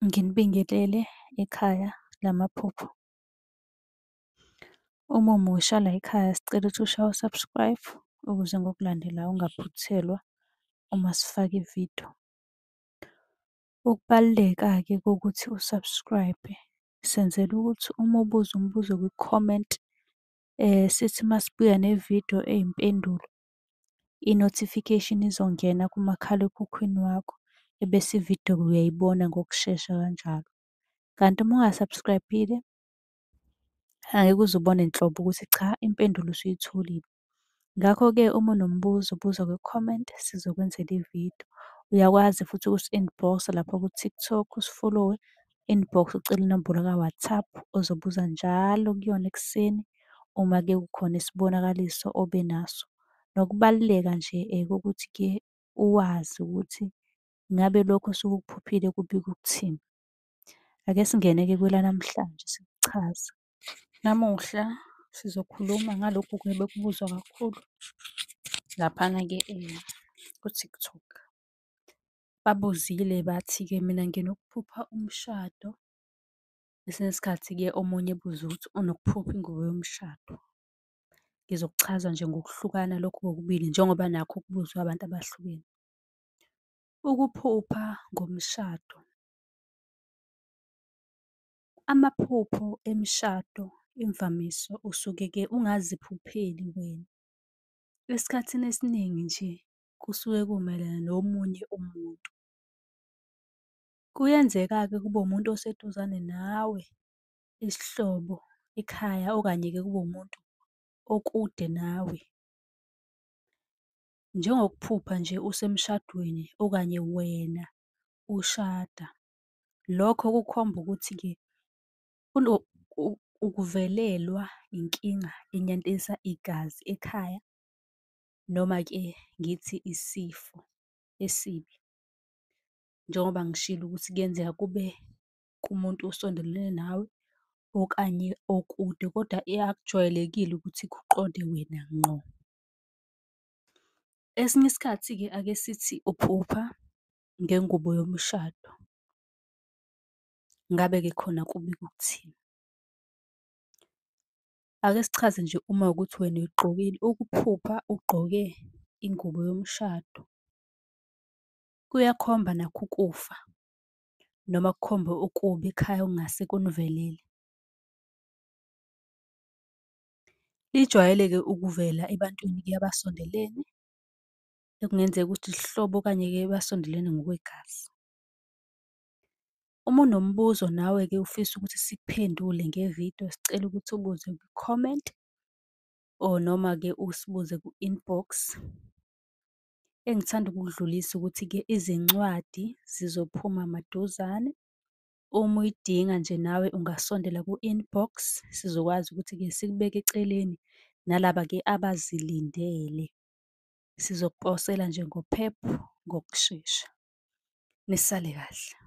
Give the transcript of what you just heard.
Nginibingelele ekhaya lamaphupho. Uma umusha layikhaya sicela ukuthi ushaye u-subscribe ukuze ngokulandelayo ungaphuthelwa uma sifaka ividiyo. Ukubaluleka-ke kokuthi u-subscribe-e, senzela ukuthi uma ubuza umbuzo kwi-comment, sithi uma sibuya nevidiyo eyimpendulo, i-notification izongena kumakhalekhukhwini wakho, ebese ividiyo uyayibona ngokushesha kanjalo. Kanti uma unga-subscribe-ile, angeke uze ubone nhlobo ukuthi cha impendulo usuyitholile. Ngakho-ke uma unombuzo buza kwi-comment sizokwenzela ividiyo. Uyakwazi futhi ukusi-inbox-a lapha ku-TikTok usifolowe, inbox ucele inombolo ka-WhatsApp ozobuza njalo kuyona ekuseni uma-ke kukhona isibonakaliso obe naso. Nokubaluleka nje kokuthi-ke uwazi ukuthi ngabe lokhu osuke ukuphuphile kubika ukuthini. Ake singene-ke kwelanamhlanje sikuchaze. Namuhla sizokhuluma ngalokhu-ke ebekubuzwa kakhulu laphana-ke ku-TikTok. Babuzile bathi-ke, mina nginokuphupha umshado, kwesinye isikhathi-ke omunye ebuze ukuthi unokuphupha ingubo yomshado. Ngizokuchaza nje ngokuhlukana lokhu kokubili njengoba nakho kubuzwe abantu abahlukene. Ukuphupha ngomshado. Amaphupho emishado imvamisa usuke-ke ungaziphupheli wena. Esikhathini esiningi nje kusuke kumayelana nomunye umuntu. Kuyenzeka-ke kube umuntu oseduzane nawe, isihlobo, ekhaya, okanye-ke kube umuntu okude nawe. Njengokuphupha nje usemshadweni okanye wena ushada, lokho kukhomba ukuthi-ke ukuvelelwa inkinga enyantisa igazi ekhaya, noma-ke ngithi isifo esibi. Njengoba ngishilo ukuthi kuyenzeka kube kumuntu osondelene nawe okanye okude, kodwa akujwayelekile ukuthi kuqonde wena ngqo. Esinye isikhathi-ke ake sithi uphupha ngengubo yomshado, ngabe-ke khona kubika ukuthini? Ake sichaze nje uma kuwukuthi wena uyigqokile. Ukuphupha ugqoke ingubo yomshado kuyakhomba nakho ukufa noma kukhombe okubi ekhaya okungase kunivelele. Lijwayele-ke ukuvela ebantwini-ke abasondelene, ekungenzeka ukuthi isihlobo okanye-ke basondelene ngokwegazi. Uma unombuzo nawe-ke ufisa ukuthi sikuphendule ngevidiyo, sicela ukuthi ubuze kwi-comment or noma-ke usibuze ku-inbox. Engithanda ukukudlulisa ukuthi-ke izincwadi zizophuma maduzane. Uma uyidinga nje nawe ungasondela ku-inbox, sizokwazi ukuthi-ke sikubeke eceleni nalaba-ke abazilindele. Sizokuposela nje ngoPEP ngokushesha. Nisale kahle.